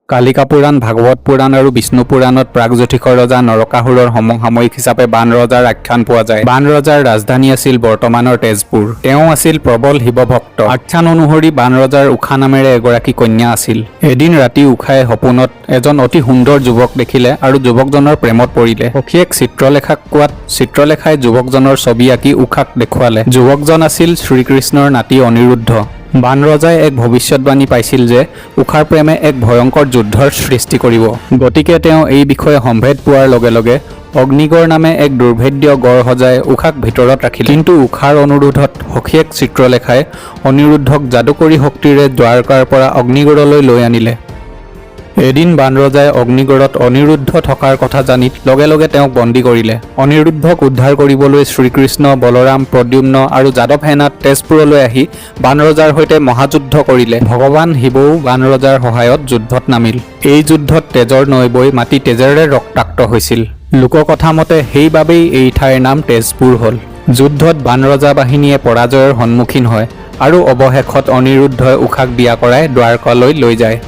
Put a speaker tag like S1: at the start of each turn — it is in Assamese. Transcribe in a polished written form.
S1: কালিকা পুৰাণ, ভাগৱত পুৰাণ আৰু বিষ্ণু পুৰাণত প্ৰাগজ্যোতিষৰ ৰজা নৰকাসুৰৰ সমসাময়িক হিচাপে বাণ ৰজাৰ আখ্যান পোৱা যায়। বাণ ৰজাৰ ৰাজধানী আছিল বৰ্তমানৰ তেজপুৰ। তেওঁ আছিল প্ৰবল শিৱভক্ত। আখ্যান অনুসৰি বাণ ৰজাৰ ঊষা নামেৰে এগৰাকী কন্যা আছিল। এদিন ৰাতি ঊষাই সপোনত এজন অতি সুন্দৰ যুৱক দেখিলে আৰু যুৱকজনৰ প্ৰেমত পৰিলে। সখীয়েক চিত্ৰলেখাক কোৱাত চিত্ৰলেখাই যুৱকজনৰ ছবি আঁকি ঊষাক দেখুৱালে। যুৱকজন আছিল শ্ৰীকৃষ্ণৰ নাতি অনিৰুদ্ধ। বাণ ৰজাই এক ভৱিষ্যতবাণী পাইছিল যে ঊষাৰ প্ৰেমে এক ভয়ংকৰ যুদ্ধৰ সৃষ্টি কৰিব। গতিকে তেওঁ এই বিষয়ে সম্ভেদ পোৱাৰ লগে লগে অগ্নিগড় নামে এক দুৰ্ভেদ্য গড় সজাই ঊষাক ভিতৰত ৰাখিলে। কিন্তু ঊষাৰ অনুৰোধত সখীয়েক চিত্ৰলেখাই অনিৰুদ্ধক যাদুকৰী শক্তিৰে দ্বাৰকাৰ পৰা অগ্নিগড়লৈ লৈ আনিলে। এদিন বাণৰজাই অগ্নিগড়ত অনিৰুদ্ধ থকাৰ কথা জানি লগে লগে তেওঁক বন্দী কৰিলে। অনিৰুদ্ধক উদ্ধাৰ কৰিবলৈ শ্ৰীকৃষ্ণ, বলৰাম, প্ৰদ্যুম্ন আৰু যাদৱ সেনা তেজপুৰলৈ আহি বাণৰজাৰ সৈতে মহাযুদ্ধ কৰিলে। ভগৱান শিৱও বাণৰজাৰ সহায়ত যুদ্ধত নামিল। এই যুদ্ধত তেজৰ নৈ বৈ মাটি তেজেৰে ৰক্তাক্ত হৈছিল। লোককথা মতে সেইবাবেই এই ঠাইৰ নাম তেজপুৰ হ'ল। যুদ্ধত বাণৰজা বাহিনীয়ে পৰাজয়ৰ সন্মুখীন হয় আৰু অৱশেষত অনিৰুদ্ধই ঊষাক বিয়া কৰাই দ্বাৰকালৈ লৈ যায়।